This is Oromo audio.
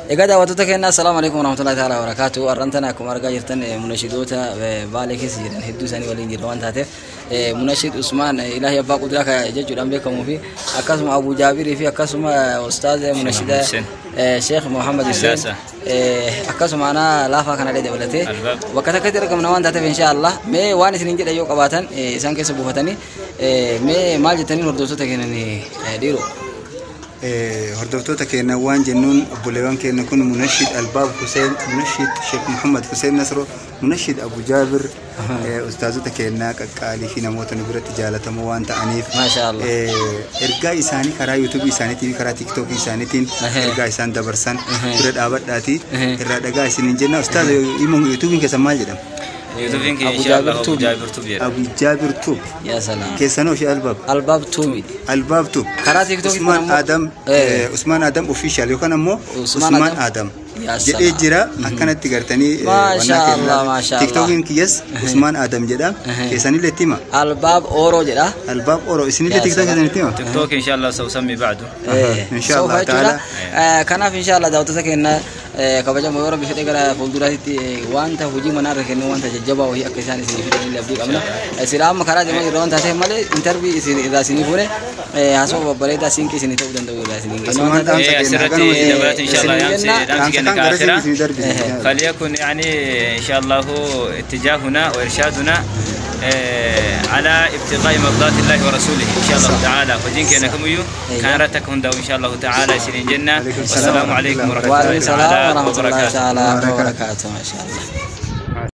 Egaa daawwattoota keenya, assalaamu alaikum warahmatullahi ta'ala wabarakaatu. Har'aan tana akkuma argaa jirtan munashidoota Baalee keessa jiran hedduu isaanii waliin jira waan taateef, munashid Usmaan Ilaahi Abbaa Qudiraa ka jechuudhaan beekamuu fi akkasuma Abu Jaabirii fi akkasuma Ustaaz munashida Sheekh Muhammad Hussein, akkasuma anaa laafaa kanallee dabalatee bakka takkatti argamna waan taateef, insha Allah mee waan isinin jedhan yoo qabaatan isaan keessa buufatanii, mee maal jettanii hordoftoota keenan dhiiroo? Hordoftoota keenya waan jennuun, obboleewwan keenya kun Munashid Albaab Hussein, Munashid Sheekh Muhammad Hussein Nasro, Munashid Abu Jaabir, ustaazota keenyaa qaqqaalii fi namoota nu biratti jaalatamoo waan ta'aniif, Maasha Allah. ergaa isaanii karaa yuutuubii isaaniitiin fi karaa tiiktookii isaaniitiin ergaa isaan dabarsan bira dhaabadhaati irraa dhagaa isiniin jenna. Ustaaza, yuutuubiin keessan maal jedhama? Yuutuubiin kiyya Abu insha Allah Jaabir Abu Tuubi. Jaabir Tuubi jedhama. Abu Jaabir Tuub. Yaa salaam. Keessanoo ishee Albaab? Albaab Tuubi. Albaab Tuub. Karaa TikTokii Usmaan kun ammoo- Adam, Usmaan Adam official yookaan ammoo Usmaan Usmaan Adam. Adam Yaa jedhee salaam. jira, akkanatti gartanii Maasha wannaa Allah, maasha Allah. TikTokiin kiyyas Usmaan Adam jedha. Keessanillee itti hima. Albaab Ooroo jedha. Albaab Oro isinillee Yaa TikTok salaam. keessan itti hima. TikTok insha Allah سأسمي بعده. Insha Allah Sofa jechuudha. ta'ala. Kanaaf insha Allah daawwattoota keenya kabajamoo, yoo rabbi fedhe gara fuulduraatti wanta hojii manaa irra kennu, wanta jajjabaa wayii akka isaan isinii fidan illee abdii qabna. Sila amma karaa deemaa jirra waan taateef malee intarvii isin irraa isinii fuune, haasawaa babbareedaa siinqii isinii ta'uu danda'u irraa isinii kennu. Asumaan dhaamsa keenya asirratti haganuma isin- dabalata insha Allah isin yaamsi jenna. dhaamsi Dhaamsa keenya kan gara kaasira. isin darbise. فليكن يعني إن شاء الله اتجاهنا وإرشادنا على ابتغاء مرضات الله ورسوله إن شاء الله تعالى، وجين كان كميو كان رتك هندا إن شاء الله تعالى سنين جنة. عليكم السلام والسلام عليكم ورحمة وعليكم الله السلام تعالى ورحمة الله وبركاته. تعالى وبركاته. وبركاته. ما شاء الله.